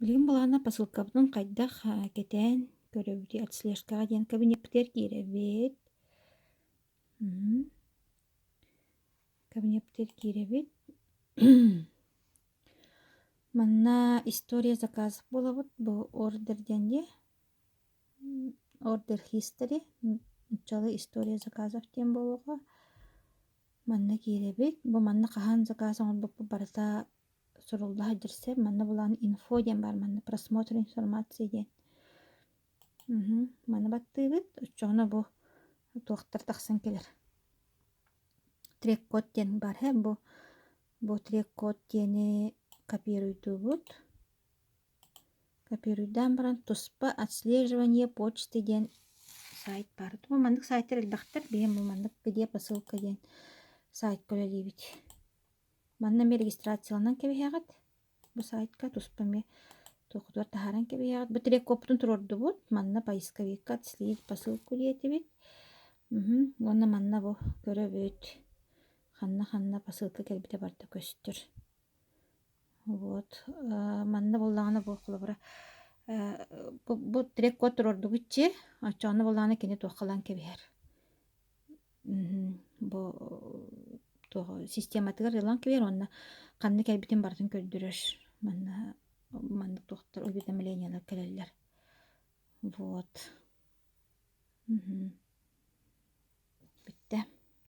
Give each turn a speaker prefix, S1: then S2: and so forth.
S1: Билигин былаана посылкабытын хайдах кэтээн көрөбүтүй отслежкаҕа диэн кабинеппытыгар киирэбит. Кабинеппытыгар киирэбит. Манна история заказов буолабыт. Бу ордер диэн дии. Order history нууччалыы история заказов диэн буолуоҕа. Манна киирэбит. Бу манна хаһан заказ оҥорбуппут барыта сурулла сылдьар сир. Манна булаан инфо диэн баар манна просмотр информации диэн. Маны баттыыбыт. Оччоҕуна бу туохтар тахсан кэлэр. Трек-код диэн баар һэ бу бу трек-код диэни копируйдуубут. Копируйдаан баран туспа отслеживание почты диэн сайт баар. Бу маннык сайтар элбэхтэр. Биһиги бу маннык где посылка диэн сайтка үлэлиибит. Манна эмиэ регистрацияланан кэбиһэҕит. Бу сайтка туспа эмиэ туохутугар таһааран кэбиһэҕит. Бу трек-кодпутун туруордубут. Манна поисковикка отследить посылку диэтибит. Уонна манна бу көрөбүт. Ханна-ханна посылка кэлбитэ барыта көстөр. Вот манна буоллаҕына бу холобура бу, бу трек-код туруордубут оччоҕуна буоллаҕына кини туоххалаан кэбиһэр. Бу туох систематыгар ылан кэбиһэр уонна ханна кэлбитин барытын көрдөрөр. Манна маннык туохтар уведомлениелар кэлэллэр. Вот. Бүттэ.